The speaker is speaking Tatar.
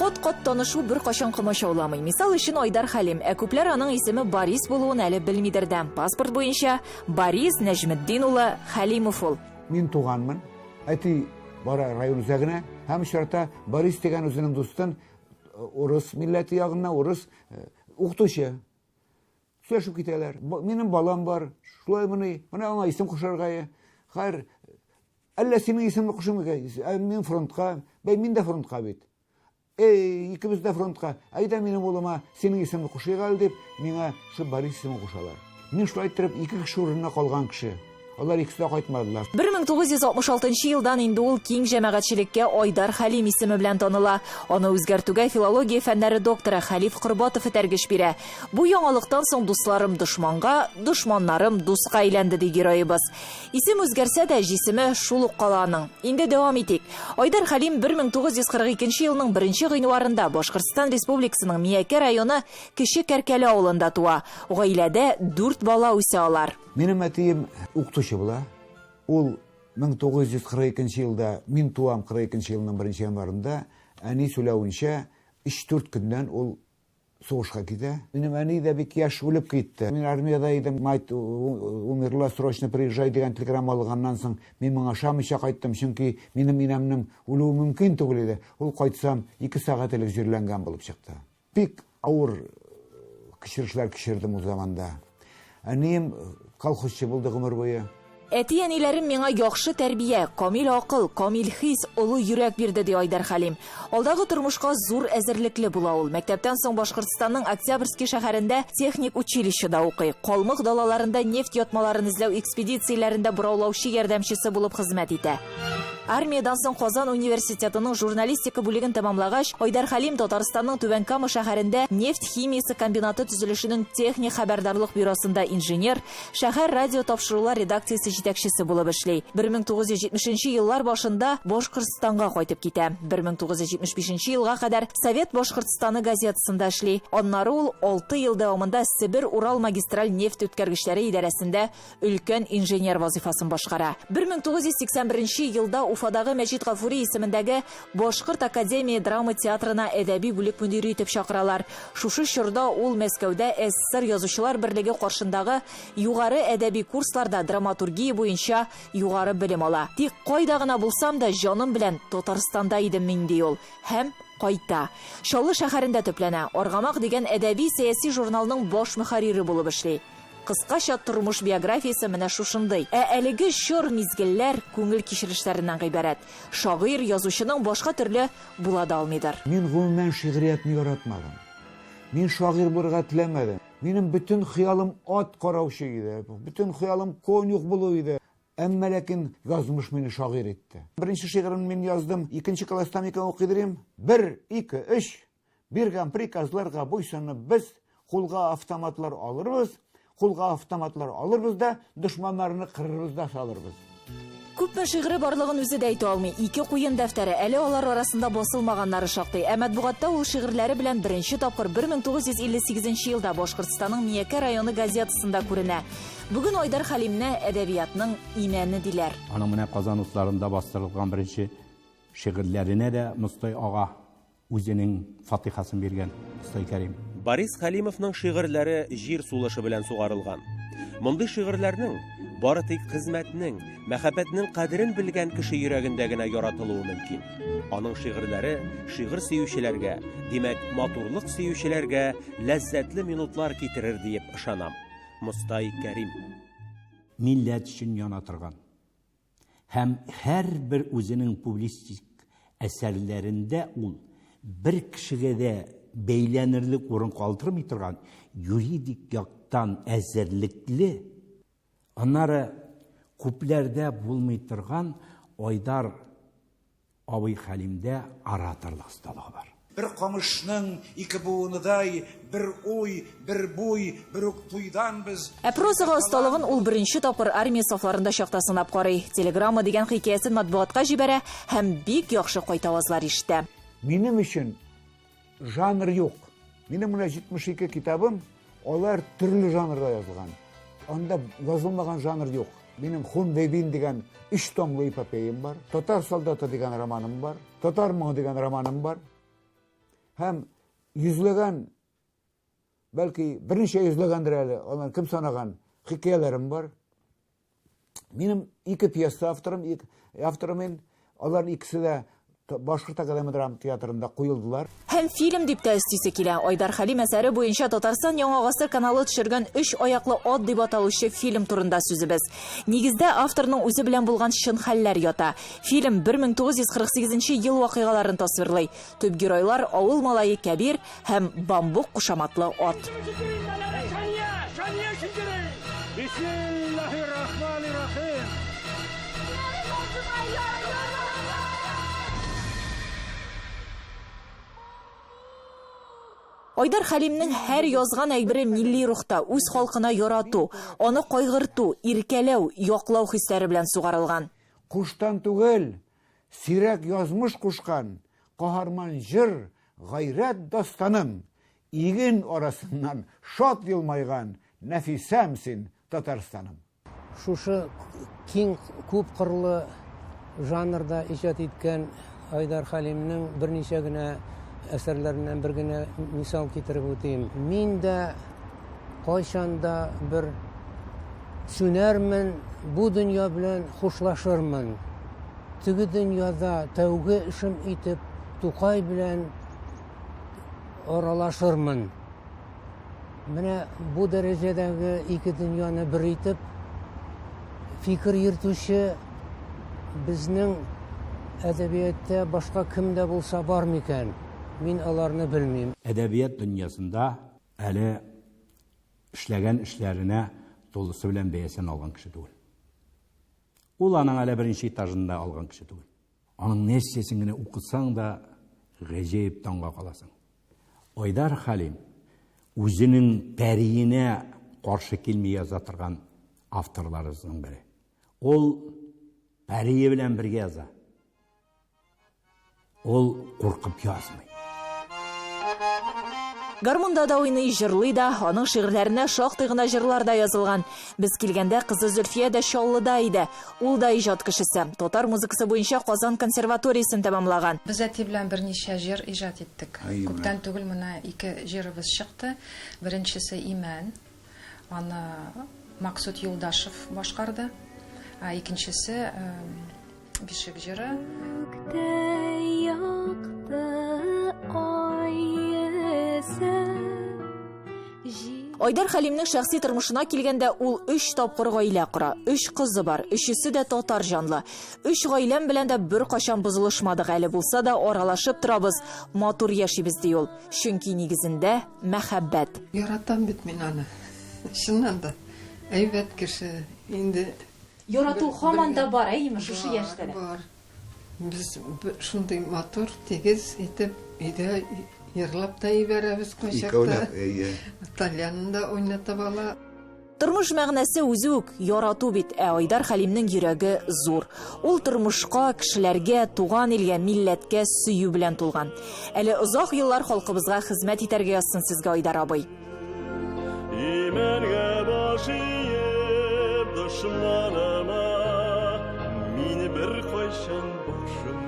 Кат-кат танышу беркайчан комачауламый. Мисал өчен Айдар Хәлим, ә күпләр аның исеме Борис булуын әле белмидер дә. Паспорт буенча Борис Нәҗметдин улы Хәлимов ул. Мин туганмын. Әти бара район үзәгенә һәм очрата Борис дигән үзенең дустын, урыс милләте ягыннан урыс укытучы. Сөйләшеп китәләр. Минем балам бар, шулаймыни? Менә аңа исем кушарга. Хәер, әллә синең исемне кушыйм икән? Ә мин фронтка, бәй мин дә фронтка бит. Эй, икебез дә фронтка. Әйдә минем улыма синең исемне кушыйк әле дип, миңа шул Борис исемен кушалар. Мин шулай иттереп ике кеше урынына калган кеше. Алар икесе дә кайтмадылар. 1966 елдан инде ул киң җәмәгатьчелеккә Айдар Хәлим исеме белән таныла. Аны үзгәртүгә филология фәннәре докторы Хәлиф Корбатов этәргеч бирә. Бу яңалыктан соң дусларым дошманга, дошманнарым дуска әйләнде, ди героебыз. Исем үзгәрсә дә, җисеме шул ук кала аның. Инде дәвам итик. Айдар Хәлим 1942 елның беренче гыйнварында Башкортстан Республикасының Миякә районы Кече Кәркәле авылында туа. Гаиләдә дүрт бала үсә алар. Минем әтием укытучы була. Ул 1942 елда, мин туам 42 елның беренче январында, әни сөйләвенчә, өч-дүрт көннән ул сугышка китә. Минем әни дә бик яшь үлеп китте. Мин армиядә идем, мать умерла, срочно приезжай дигән телеграмма алганнан соң, мин моңа ышанмыйча кайттым, чөнки минем инәмнең үлүе мөмкин түгел иде. Ул кайтсам, 2 сәгать элек җирләнгән булып чыкты. Бик авыр кичерешләр кичердем ул заманда. Әнием колхозчы булды гомер буе. Әти-әниләрем миңа яхшы тәрбия, камил акыл, камил хис, олы йөрәк бирде, ди Айдар Хәлим. Алдагы тормышка зур әзерлекле була ул. Мәктәптән соң Башкортстанның Октябрьский шәһәрендә техник училищеда укый. Калмык далаларында нефть ятмаларын эзләү экспедицияләрендә бораулаучы ярдәмчесе булып хезмәт итә. Армиядән соң Казан университетының журналистика бүлеген тәмамлагач, Айдар Хәлим Татарстанның Түбән Кама шәһәрендә нефть химиясе комбинаты төзелешенең техник хәбәрдарлык бюросында инженер, шәһәр радиотапшырулар редакциясе җитәкчесе булып эшли. 1970 нче еллар башында Башкортстанга кайтып китә. 1975 нче елга кадәр Совет Башкортстаны газетасында эшли. Аннары ул алты ел дәвамында Себер-Урал магистраль нефть үткәргечләре идарәсендә өлкән инженер вазыйфасын башкара. 1981 елда Уфадагы Мәҗит Гафури исемендәге Башкорт академия драма театрына әдәби бүлек мөдире итеп чакыралар. Шушы чорда ул Мәскәүдә СССР Язучылар берлеге каршындагы югары әдәби курсларда драматургия буенча югары белем ала. Тик кайда гына булсам да, җаным белән Татарстанда идем мин, ди ул. Һәм кайта. Чаллы шәһәрендә төпләнә. Аргамак дигән әдәби-сәяси журналның баш мөхәррире булып эшли. Кыскача тормыш биографиясе менә шушындый. Ә әлеге чор, мизгелләр күңел кичерешләреннән гыйбарәт. Шагыйрь, язучының башка төрле була да алмыйдыр. Мин гомумән шигъриятне яратмадым. Мин шагыйрь булырга теләмәдем. Минем бөтен хыялым ат караучы иде, бөтен хыялым конюх булу иде. Әмма ләкин язмыш мине шагыйрь итте. Беренче шигырен мин яздым, икенче класста микән укыйдыр идем. Бер, ике, өч. Биргән приказларга буйсынып без кулга автоматлар алырбыз, кулга автоматлар алырбыз да дошманнарны кырырбыз да салырбыз. Күпме шигыре барлыгын үзе дә әйтә алмый. Ике куен дәфтәре, әле алар арасында басылмаганнары шактый. Ә матбугатта ул шигырьләре белән беренче тапкыр 1958 елда Башкортстанның Миякә районы газетасында күренә. Бүген Айдар Хәлимне әдәбиятның имәне диләр. Аның менә Казан утларында бастырылган беренче шигырьләренә дә Мостай ага Үзенең фатихасын биргән Мостай Кәрим. Борис Хәлимовның шигырьләре җир сулышы белән сугарылган. Мондый шигырьләрнең бары тик хезмәтнең, мәхәббәтнең кадерен белгән кеше йөрәгендә генә яратылуы мөмкин. Аның шигырьләре шигырь сөючеләргә, димәк, матурлык сөючеләргә ләззәтле минутлар китерер диеп ышанам. Мостай Кәрим. Милләт өчен яна торган. Һәм һәрбер үзенең публистик әсәрләрендә ул бер кешегә дә бәйләнерлек урын калдырмый торган юридик яктан әзерлекле, аннары күпләрдә булмый торган Айдар Абый Хәлимдә ораторлык осталыгы бар. Бер камышның ике буыныдай, бер уй, бер буй, бер үк туйдан без. Ә прозага осталыгын ул беренче тапкыр армия сафларында чакта сынап карый. Телеграмма дигән хикәясен матбугатка җибәрә һәм бик яхшы кайтавазлар ишетә. Минем өчен Жанр юк. Минем менә 72 китабым, алар төрле жанрда язылган. Анда язылмаган жанр юк. Минем Хун Вейбин дигән өч томлы эпопеям бар. Татар солдаты дигән романым бар. Татар моңы дигән романым бар. Һәм йөзләгән, бәлки берничә йөзләгәндер әле, алар кем санаган, хикәяләрем бар. Минем ике пьеса авторым, ике авторым мин. Алар икесе дә Башкорт академия драма театрында куелдылар. Һәм фильм дип тә өстисе килә. Айдар Хәлим әсәре буенча Татарстан Яңа гасыр каналы төшергән Өч аяклы ат дип аталучы фильм турында сүзебез. Нигездә авторның үзе белән булган чын хәлләр ята. Фильм 1948 ел вакыйгаларын тасвирлый. Төп геройлар авыл малае Кәбир һәм Бамбук кушаматлы ат. Айдар Хәлимнең һәр язган әйбере милли рухта, үз халкына ярату, аны кайгырту, иркәләү, яклау хисләре белән сугарылган. Куштан түгел, сирәк язмыш кушкан, каһарман җыр, гайрәт дастаным, иген арасыннан шат елмайган Нәфисәм син, Татарстаным. Шушы киң күп кырлы жанрда иҗат иткән Айдар Хәлимнең берничә генә әсәрләреннән бер генә мисал китереп үтим. Мин дә кайчан да бер сүнәрмен, бу дөнья белән хушлашырмын. Теге дөньяда тәүге эшем итеп Тукай белән аралашырмын. Менә бу дәрәҗәдәге ике дөньяны бер итеп фикер йөртүче безнең әдәбиятта башка кем дә булса бар микән? Мин аларны белмим. Әдәбият дөньясында әле эшләгән эшләренә тулысы белән бәясен алган кеше түгел. Ул аның әле беренче этажын да алган кеше түгел. Аның нәрсәсен генә укысаң да, гаҗәеп таңга каласың. Айдар Хәлим үзенең пәриенә каршы килми яза торган авторларыбызның бере. Ул пәрие белән бергә яза. Ул куркып язмый. Гармунда да уйный, җырлый да, аның шигырьләренә шактый гына җырлар да язылган. Без килгәндә кызы Зөлфия дә Чаллыда иде. Ул да иҗат кешесе. Татар музыкасы буенча Казан консерваториясен тәмамлаган. Без әти белән берничә җыр иҗат иттек. Күптән түгел менә ике җырыбыз чыкты. Беренчесе Имән. Аны Максут Юлдашев башкарды. Ә икенчесе Бишек җыры. Күктә якты ай йөзе. Айдар Хәлимнең шәхси тормышына килгәндә, ул өч тапкыр гаилә кора. Өч кызы бар, өчесе дә татар җанлы. Өч гаиләм белән дә беркайчан бозылышмадык, әле булса да аралашып торабыз, матур яшибез, ди ул. Чөнки нигезендә мәхәббәт. Яратам бит мин аны. Чыннан да, әйбәт кеше. Инде Ярату һаман да бар, әйеме, шушы яшьтә дә? Бар. Без шундый матур, тигез итеп өйдә йырлап та ибәрәбез кайчакта. Икәүләп, әйе. Тальянын да уйната бала. Тормыш мәгънәсе үзе үк ярату бит, ә Айдар Хәлимнең йөрәге зур. Ул тормышка, кешеләргә, туган илгә, милләткә сөю белән тулган. Әле озак еллар халкыбызга хезмәт итәргә язсын сезгә, Айдар абый. Имәнгә баш иеп дошманыма, мин беркайчан башым